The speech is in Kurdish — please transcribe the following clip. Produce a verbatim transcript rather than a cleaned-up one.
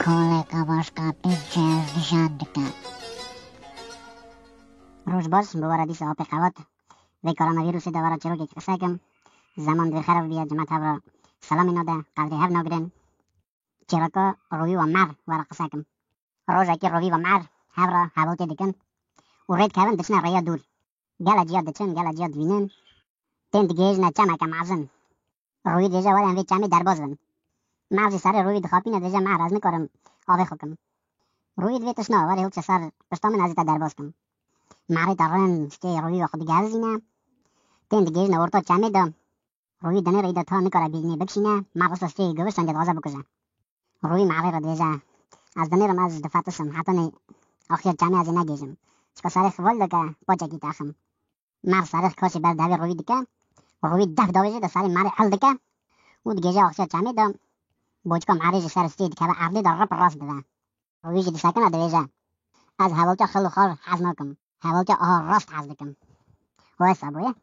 Kolê qebaşka pê çêz dişan dike. Roj baş, bi we re dîsa apê qewat. Vê koronavîrusê de we re çîrokek qise kim. Zeman divê xerab biye, cimet hev re selamê nade, qevrê hev nagirin. Çîroka Rûyî wa mer we re qise kim. Rojekê Rûyî wa mer hev re hevaltê dikin û rê dikevin diçine rêya dûr. Gele ciya diçin, gele ciya divînin. Tên digihêjine çemeke mezin. Rûyî dibêje, were em vê çemê derbas bin. Mev jî serê Rûyî dixapîne, dibêje, Mev, ez nikarim avê xwe kim. Rûyî divê tişna, were hilçe ser pişta min, ez ê te derbas kim. Merê te rind stê Rûyî wa xwe digerzîne. Tên digihêjine orta çemê de. Rûyî dinêre î de ta nikare bînê bikişîne, Mev rasta stê giviştan dixwaze bikuje. Rûyî Merê re dibêje, ez dinêrim, ez difetisim, hetanî axir çemê ez ê negihêjim. Çika serê xwe val dike, paçekî te axim. Mev serê xwe kaşê ber devê Rûyî dike. Rûyî def davêje de serê Merê hil dike û digihêje axçe çemê de. Boçika Merê ji ser stê dikeve erdê de rip rast dibe. Rûyî jî disekine dibêje, ez hevaltiya xil û xar hez nakim. Hevaltiya aha rast hez dikim. Wesa bûye.